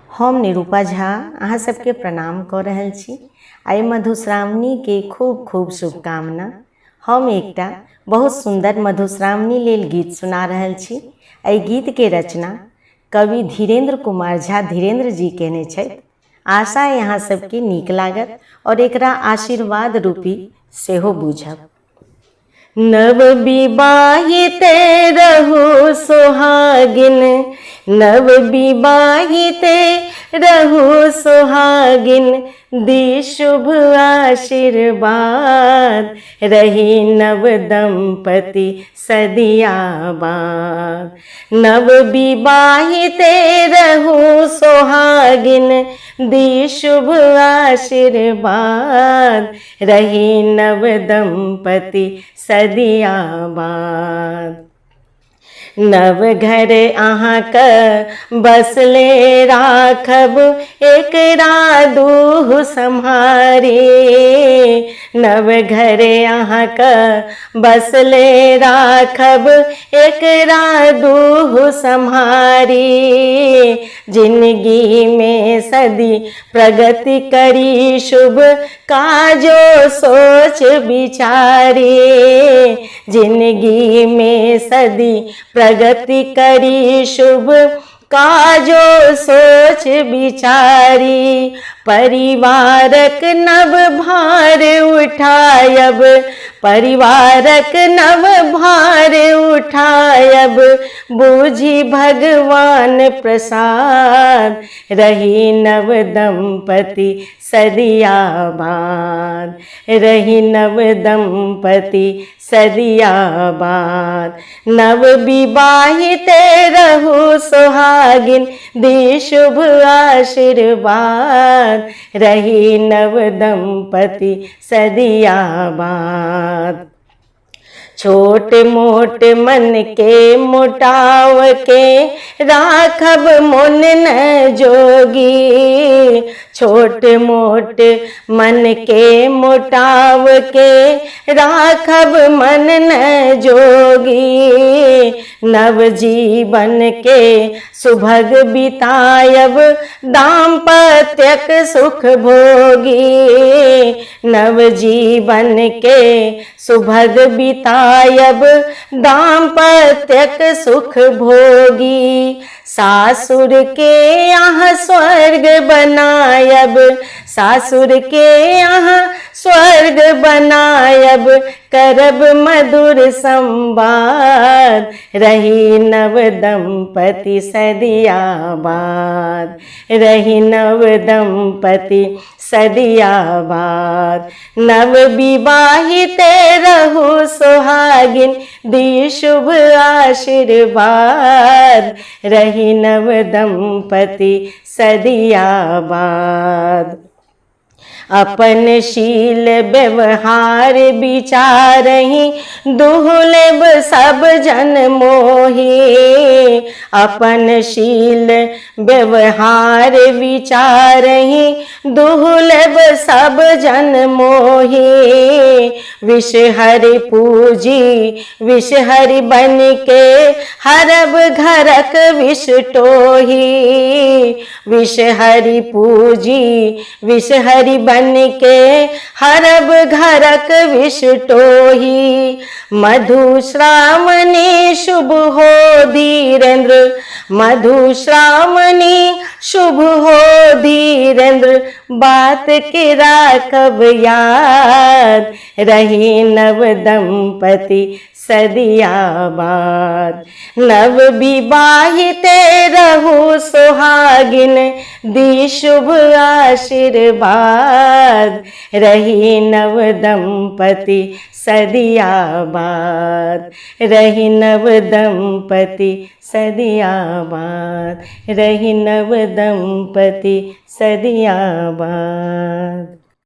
हम निरूपा झा अहाँ सबके प्रणाम कऽ रहल छी। आइ मधुश्रावणीके खूब खूब शुभकामना। हम एकटा बहुत सुन्दर मधुश्रावणी लेल गीत सुना रहल छी। एहि गीतके रचना कवि धीरेन्द्र कुमार झा धीरेन्द्र जी केने छथि। आशा अइ अहाँ सबके नीक लागत और एकरा आशीर्वाद रूपी सेहो बूझब। नव विवाहित रहु सोहागिन, नव विवाहित रहु सोहागिन, दी शुभ आशीर्वाद, रही नव दंपति सदियाबाद। नव विवाहित रहु सोहागिन, दी शुभ आशीर्वाद, रही नव दंपति सदियाबाद। नव घर अहाँके बसले राखब, एकरा दूह सम्हारी। नव घर अहाँके बसले राखब, एकरा दूह सम्हारी। जिंदगी में सदी प्रगति करी, शुभ काजो सोच विचारी। जिंदगी में सदी प्रगति करी, शुभ काजो सोच विचारी। परिवारक नव भार उठायब, परिवारक नव भार उठायब, बूझी भगवान प्रसाद, रही नव दंपति सदियाबाद। रही नव दंपति सदियाबाद। नव विवाहित रहु सोहागिन, दी शुभ आशीर्वाद, रही नव दंपति सदियाबाद। छोट मोट मन के मोटाव के राखब मन न जोगी। छोट मोट मन के मोटाव के राखब मन न जोगी। नव जीवन के सुभग बितायब, दाम्पत्यक सुख भोगी। नव जीवन के सुभग बितायब, दाम्पत्यक सुख भोगी। सासुर के अहाँ स्वर्ग बनायब, सासुर के अहाँ स्वर्ग बनायब, करब मधुर संवाद, रही नव दंपति सदियाबाद। रही नव दंपति सदियाबाद। नव विवाहित रहु सोहागिन, दी शुभ आशीर्वाद, रही नव दंपति सदियाबाद। अपन शील व्यवहार विचारही, दुहलेब सब जन मोही। अपन शील व्यवहार विचारही, दुहलेब सब जन मोही। विषहरि पूजी विषहरि बन के, हरब घरक विष टोही। विषहरि पूजी विषहरि बन के, हरब घरक विष टोही। मधुश्रावणी शुभ हो धीरेन्द्र, मधुश्रावणी शुभ हो धीरेन्द्र, बात के राखब याद, रही नव दंपति सदियाबाद। नव विवाहित रहु सोहागिन, दी शुभ आशीर्वाद, रही नव दंपति सदियाबाद। रही नव दंपति सदियाबाद। रही नव दंपति सदियाबाद।